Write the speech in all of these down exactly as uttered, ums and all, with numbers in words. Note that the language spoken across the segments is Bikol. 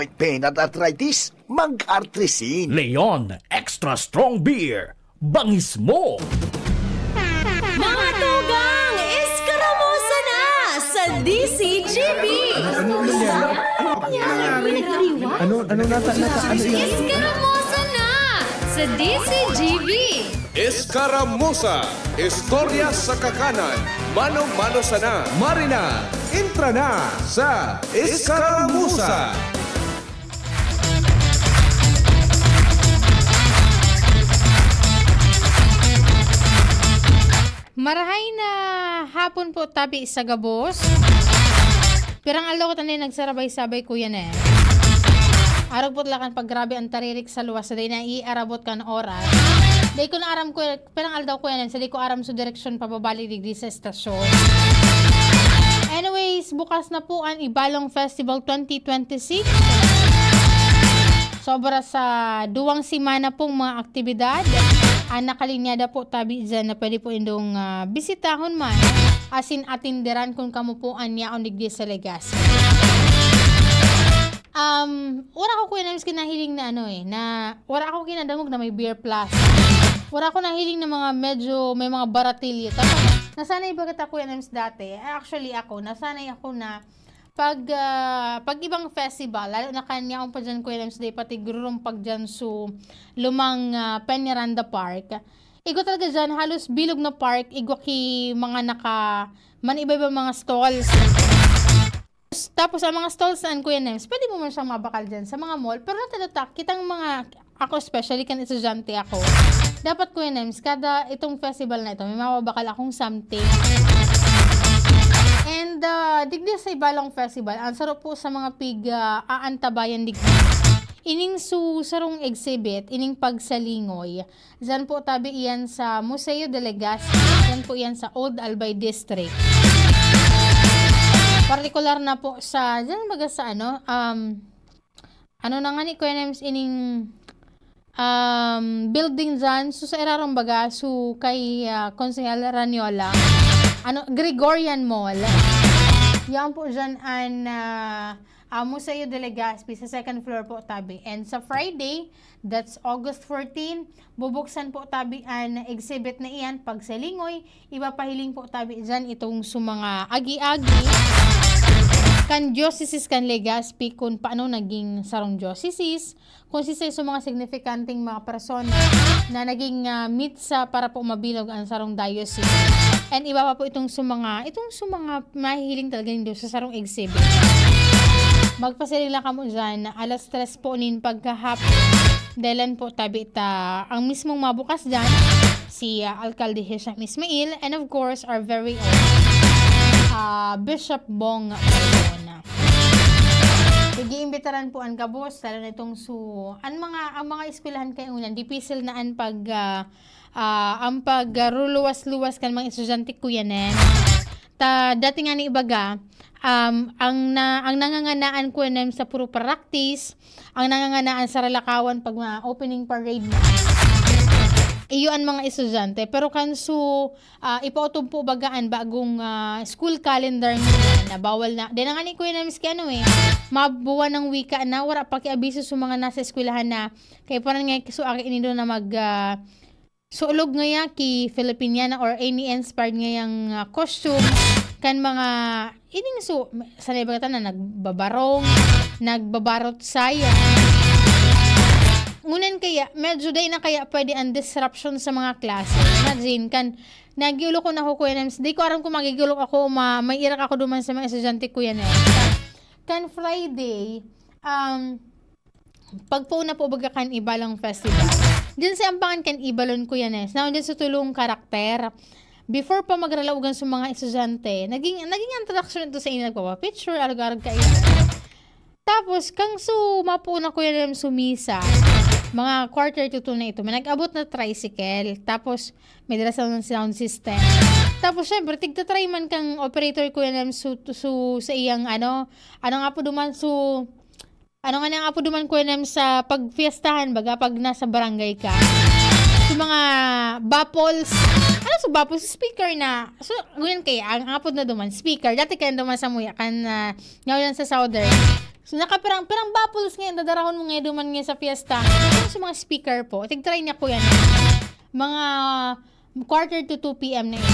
Pain at arthritis, mag-Artrisin. Leon Extra Strong Beer, bangis mo! Mga tugang, Eskaramosa na sa D C G B! Ano, ano nangyari? Ano, ano nata-, nata-, ano yan? Eskaramosa na sa D C G B! Eskaramosa, istorya sa kakanan, mano-mano sana. Marina, entra na sa Eskaramosa. Marahay na hapon po, tabi sa gabos. Pirang aldaw ko tanay nagsarabay-sabay, Kuya Nel. Arog po talaga pag grabe ang taririk sa luwas, sa di na iarabot kan oras. Di ko na aram, Kuya, pirang aldaw, Kuya Nel, sa di ko aram sa direksyon pababalik digdi sa estasyon. Anyways, bukas na po ang Ibalong Festival twenty twenty-six. Sobra sa duwang semana pong mga aktibidad ang nakalinyada po tabi dyan na pwede po indong, ah, bisitahon man, asin atinderan kun kamo po an yaon digdi sa Legazpi. Um, wala ko, Kuya Nams, kinahiling na ano eh, na wala ako kinadangog na may beer plus. Wala ako nahiling na mga medyo may mga baratilya. Tapos, nasanay bagat ako, Kuya Nams, dati. Actually, ako, nasanay ako na pag, ah, pag ibang festival, lalo na kan yaon pa dyan, Kuya Nams, day pati gururumpag dyan so lumang, ah, Peñaranda Park. Igwa talaga dyan, halos bilog na park, igwa ki mga naka, man iba-iba mga stalls. Tapos ang mga stalls na, Kuya Nems, pwede mo man siyang mabakal dyan sa mga mall. Pero natatatak, kitang mga, ako especially, kan estudyante ako, dapat, Kuya Nems, kada itong festival na ito, may mababakal akong something. And, ah, digdi sa Ibalong Festival, ang sarap po sa mga pig, ah, aantabayan digdi. Ining su-, sarong exhibit, ining pagsalingoy. Diyan po tabi iyan sa Museo de Legazpi. Diyan po iyan sa Old Albay District. Partikular na po sa, diyan baga sa ano, um, ano na nga ni Kuya Nems ining, um, building diyan. So, sa irarong baga, so, kay, ah, Konsehal Raniola. Ano, Gregorian Mall. Yan po diyan an, ah, ah, Museo de Legazpi sa second floor po, tabi. And sa Friday, that's August fourteen, bubuksan po, tabi, an exhibit na iyan, pagsalingoy, ipapahiling po, tabi, dyan itong sa mga agi-agi kan diocese kan Legazpi, kung paano naging sarong diocese, kung sisay sa mga signifikanteng mga persona na naging, ah, mitsa para po mabilog ang sarong diocese. And iba pa po itong sa mga, itong sa mga mahihiling talaga nindo sa sarong exhibit. Magpasiring lang kamo dyan, alas tres po nin pagkahapon. Dahilan po, tabi ta, ang mismong mabukas dyan, si, ah, Alkalde Hisham Ismail, and of course, our very own, ah, Bishop Bong Bayona. Igiimbitaran po an gabos, lalo na itong su-, an mga, ang mga eskwelahan kay ngunyan, dipisil na an pag, ah, ah, ang pag, ah, ruluwas-luwas kan mga estudyante, Kuya Nen. Ta, dati nga ni ibaga, um, ang na, ang nanganganaan, Kuya Nen, sa puro practice, ang nanganganaan sa ralakawan pag mga opening parade na. Iyo an mga estudyante. Pero kan su, ah, ipautumpo baga an bagong, ah, school calendar nila na bawal na. Di na nga ni Kuya Nems ki ano eh, mabuwan ng wika na, wala pakiabiso sa mga nasa eskwelahan na kaya parang nga, so, akin nindo na mag, ah, sulog ngaya ki Filipiniana or any inspired ngayang, ah, costume kan mga ining su-, sanay ba kita na nagbabarong, nagbabarot saya. Ngunyan kaya, medyo day na kaya pwede ang disruption sa mga klase. Imagine, kan, nagiulok ko na ako, Kuya Nems. Di ko aram kung magigiulok ako o ma-, may irak ako duman sa mga estudyante, Kuya Nems. Kan Friday, um, pagpuon na po baga kan Ibalong Festival. Diyan sa ampangan kan Ibalon, Kuya Nes. Now, diyan sa tulong karakter. Before pa magralaogan sa mga estudyante, naging, naging attraction ito sa inyo, nagpapapicture, arog-arog kayo. Tapos, kang su-, mapuon na, Kuya Lem, sumisa, mga quarter to two na ito, may nag-abot na tricycle. Tapos, may dala sa sound system. Tapos, syempre, tigtatry man kang operator, Kuya Lem, su-, su-, sa iyang, ano, ano nga po duman, su-, ano nga nang apo duman, Kuya Nem, sa pagfiestahan, baga, pag nasa barangay ka? Sa mga baffles. Ano sa baffles? Speaker na. So, ganyan kaya, ang apod na duman, speaker. Dati kaya duman sa muya, kan, ah, ngayon sa Southern. So, nakapirang, pirang bapulos ngayon, dadarahon mo ngayon duman ngayon sa fiesta. Yung sa mga speaker po, tigtry niya ko yan. Mga quarter to two P M na yun.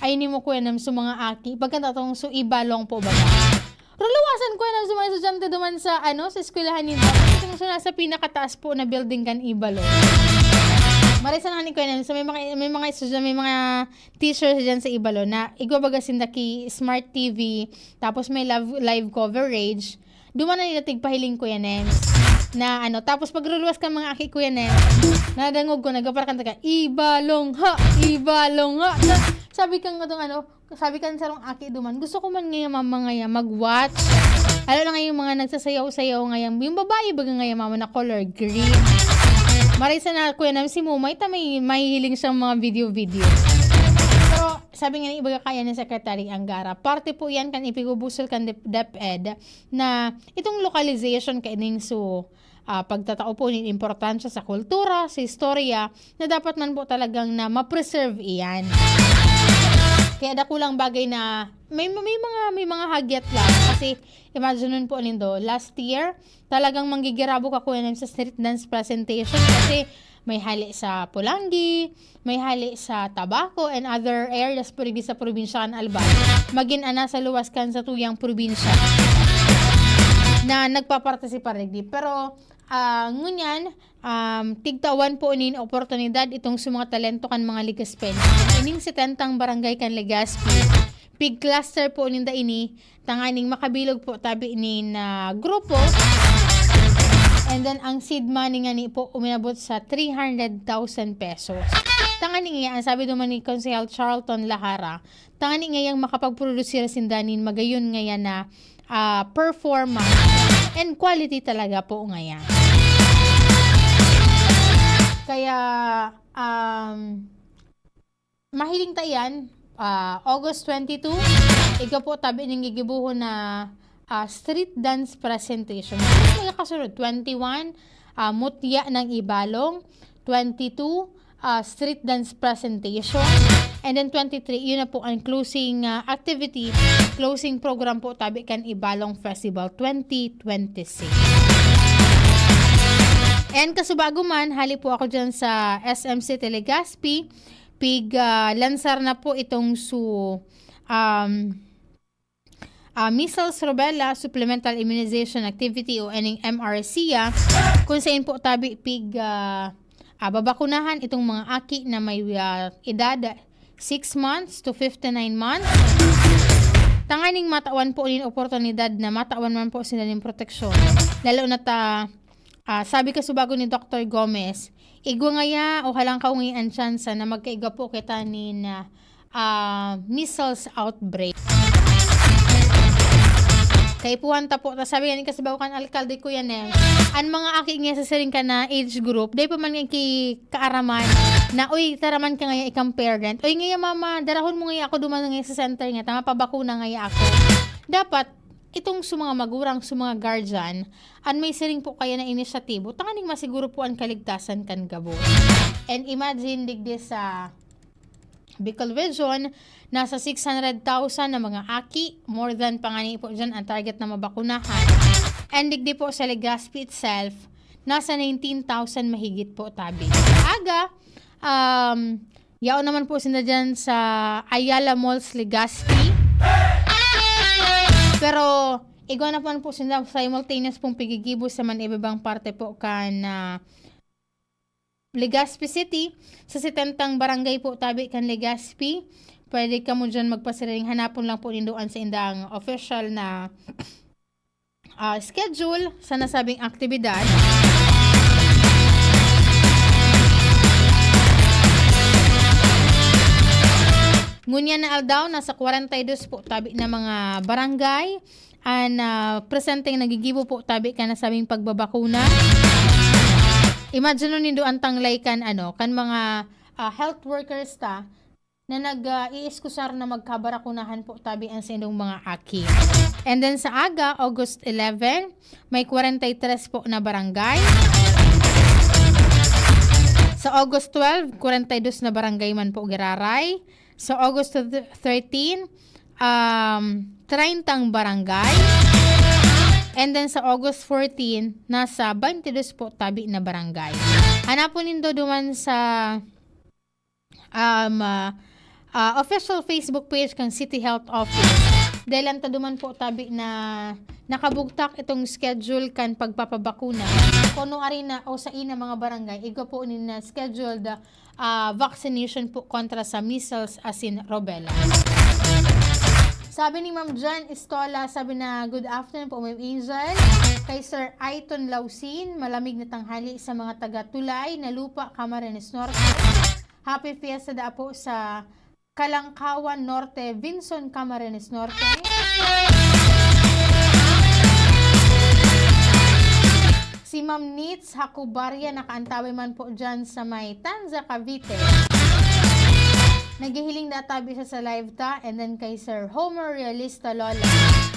Ay, ni mo ko yan sa mga aki. Pagkanta tong so ibalong po ba? Ruluwasan ko yan sa mga estudyante duman sa, ano, sa eskwelahan nito. Kasi kung sila sa pinakataas po na building kan ibalong. Maray sa nani ko yan. So, may mga, may mga estudyante, may mga teachers dyan sa ibalong na igwabaga sinda ki Smart T V, tapos may live, live coverage. Duman na nila tigpahiling, Kuya Nems. Na ano, tapos pagruluwas ka mga aki, Kuya Nems, nadangog ko, nagpaparakanta ka, "Ibalong ha! Ibalong ha!" Na, sabi kang itong ano, sabi kan sarong aki duman, "Gusto ko man ngayon, mama, ngayon mag-watch." Lalo na ngayon yung mga nagsasayaw-sayaw ngayon. Yung babae, baga ngayon, mama, na color green. Maray sa na, Kuya Nems, si Mumay, ta may mahihiling siyang mga video-video. Pero sabi nga ni ibaga kaya ni Secretary Angara, parte po yan kan ipigubusol kan dep- DepEd na itong localization kaining so, ah, pagtatao po nin importansya sa kultura, sa istorya, na dapat man po talagang na ma-preserve iyan. Kaya dakulang bagay na may, may mga, may mga hagyat lang. Kasi imagine po nindo, last year, talagang manggigirabok ako yan sa street dance presentation kasi may hali sa Polangui, may hali sa Tabaco and other areas po digdi sa probinsya kan Albay. Magin ana sa luwas kan sa tuyang probinsya na nagpapartisipar digdi. Pero, ah, ngunyan, um, tigtawan po nin oportunidad itong sa mga talento kan mga Legazpeño. Ining setentang barangay kan Legazpi, pig-cluster po ninda ini, tanganing makabilog po tabi nin, ah, grupo. And then, ang seed money ngani po uminabot sa three hundred thousand pesos. Tanganing iya, ang sabi naman ni Konsehal Charlton Lahara, tanganing ngayang makapagprodusir sinda nin magayon ngayan na, ah, performance and quality talaga po ngayan. Kaya, um, mahiling ta iyan, ah, August twenty-two, igwa po tabi ning gigibohon na, ah, street dance presentation. Mga kasunod, twenty-one, ah, Mutya ng Ibalong, twenty-two, ah, street dance presentation, and then twenty-three, yun na po ang closing, ah, activity, closing program po tabi kan Ibalong Festival twenty twenty-six. And kasubago man, hali po ako dyan sa S M City Legazpi, pig, ah, lansar na po itong su, um, ah, measles, rubella, supplemental immunization activity o ining M R C, ah, kung saan po tabi pig, ah, ah, babakunahan itong mga aki na may, ah, edad six months to fifty-nine months. Tanganing matawan po nin oportunidad na matawan man po sila nin proteksyon. Lalo na ta, ah, sabi kasubago ni Doktor Gomez, igwa ngaya o halangkaw ngaya ang tsansa na magkaigwa po kita nin, ah, ah, measles outbreak. Kaipuhan ta po, ta sabi nga ni kasubago kan alkalde, Kuya Nel, an mga aki niya sa siring ka na age group, dai pa man nga ki-, kaaraman na, "Uy, taraman ka ngaya ikang parent. Uy, ngaya mama, darahon mo ngaya ako duman ngaya sa center nga, ta mapabakuna ngaya ako." Dapat, itong sa mga magurang, sa mga guardian, an may siring po kaya na inisyatibo, tanganing masiguro po an kaligtasan kan gabos. And imagine, digdi sa Bicol Region, nasa six hundred thousand na mga aki, more than pa ngani po dyan ang target na mabakunahan. And digdi po sa Legazpi itself, nasa nineteen thousand mahigit po tabi. Aga, um, yaon naman po sinda dyan sa Ayala Malls, Legazpi. Pero, igwa na po, po sinda simultaneous pong pigigibo sa man ibabang parte po kan, ah, Legazpi City, sa setentang barangay po tabi kan Legazpi. Pwede kamo dyan magpasiring. Hanapon lang po nindo an saindang official na, ah, schedule sa nasabing aktibidad. Ngunyan na aldaw, nasa kwarenta y dos po tabi na mga barangay an, ah, presenteng nagigibo po tabi kan nasabing pagbabakuna. Imagine nindo an tanglay kan, ano, kan mga, ah, health workers ta na nag, ah, iiskusar na magkabarakunahan po tabi an saindong mga aki. And then sa aga, August eleven, may kwarenta y tres po na barangay. Sa August twelve, kwarenta y dos na barangay man po giraray. Sa August thirteen, um, treyntang barangay. And then sa August fourteen, nasa twenty-two po tabi na barangay. Hanapon nindo duman sa, um, ah, ah, official Facebook page kan City Health Office. Dahil ang taduman po tabi na nakabugtak itong schedule kan pagpapabakuna. Kuno ari na o sa ina mga barangay, igwa po nin na scheduled, ah, vaccination po kontra sa measles asin rubella. Sabi ni Ma'am Jan Estola, sabi na, "Good afternoon po, Ma'am Angel." Kay Sir Aiton Lausin, malamig na tanghali sa mga taga Tulay na Lupa, Camarines Norte. Happy Fiesta da po sa Kalangkawan Norte, Vinson, Camarines Norte. Si Ma'am Nits Hakubaria nakaantabay man po dyan sa may Tanza, Cavite. Naghihiling na tabi siya sa live ta, and then kay Sir Homer Realista Lola.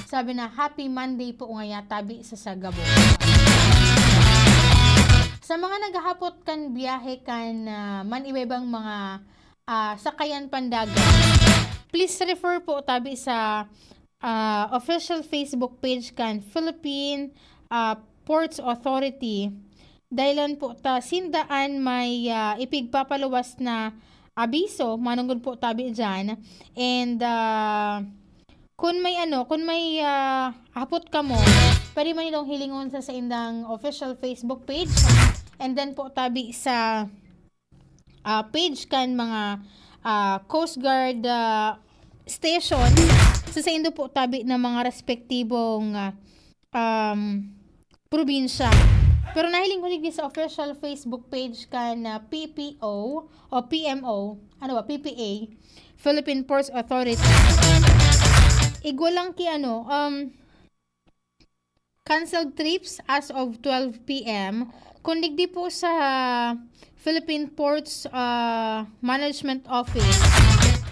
Sabi na, "Happy Monday po ngaya tabi sa Sagabo." Sa mga naghahapot kan biyahe kan, ah, man iba-ibang mga, ah, sakayan pandagat, please refer po tabi sa, ah, official Facebook page kan Philippine, ah, Ports Authority. Dahilan po ta sindaan may, ah, ipigpapaluwas na abiso, manunggod po tabi dyan. And, ah, kun may ano, kun may, ah, hapot kamo, pwede man nindong hilingon sa saindang official Facebook page. And then po tabi sa, ah, page kan mga, ah, Coast Guard, ah, station sa saindo po tabi na mga respektibong, ah, um, probinsya. Pero nahiling ko digdi sa official Facebook page kan, ah, P P O o P M O, ano ba, P P A, Philippine Ports Authority. Igwa lang ki ano, um, canceled trips as of twelve P M. Kun digdi po sa Philippine Ports, ah, Management Office,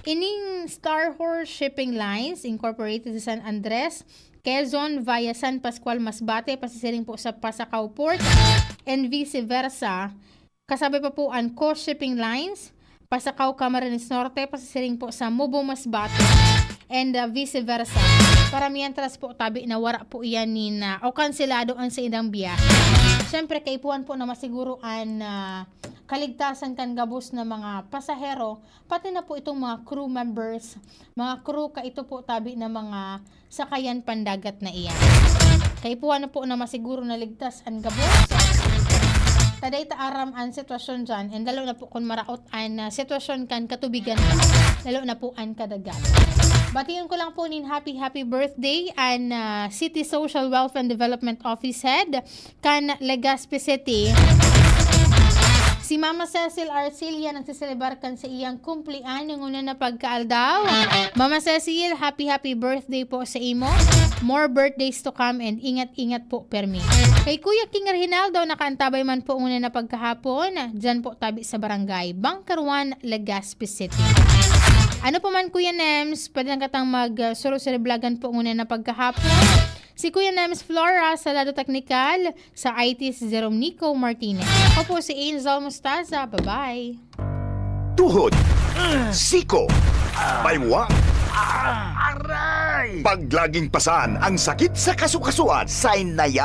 ining Star Horse Shipping Lines Incorporated sa San Andres, Quezon, via San Pascual, Masbate, pasisiring po sa Pasacao Port, and vice versa. Kasabay pa po an Coast Shipping Lines, Pasacao, Camarines Norte, pasisiring po sa Mubo, Masbate, and, ah, vice versa. Para mientras po, tabi na wara po iyan nin, ah, o kanselado an saindang biyahe. Siyempre, kaipuhan po na masiguro an, ah, kaligtasan kan gabos na mga pasahero, pati na po itong mga crew members, mga crew ka ito po tabi na mga sakayan pandagat na iyan. Kaipuhan na po na masiguro na ligtas an gabos. Taday ta aram an sitwasyon dyan, and lalo na po kung maraot an, ah, sitwasyon kan katubigan, lalo na po an kadagat. Bation ko lang po nin happy, happy birthday an, ah, City Social Welfare and Development Office Head kan Legazpi City. Si Mama Cecil Arcilia nagsiselebar kan sa iyang kumpleaños ngunyan na pagkaaldaw. Mama Cecil, happy, happy birthday po sa imo. More birthdays to come and ingat-ingat po, permi. Kay Kuya King Reginaldo, nakaantabay man po ngunyan na pagkahapon. Diyan po tabi sa barangay Bunker One, Legazpi City. Ano pa man, Kuya Nems, pwede lang katang mag, uh, suro-suro blagan po ngunyan na pagkahapon. Si Kuya Nems Flora sa lado teknikal, sa I T si Jerome Nico Martinez. Ako po si Angel Mostaza. Bye-bye. Tuhod, siko, baywa, aray! Paglaging pasan ang sakit sa kasukasuan, sign na yan.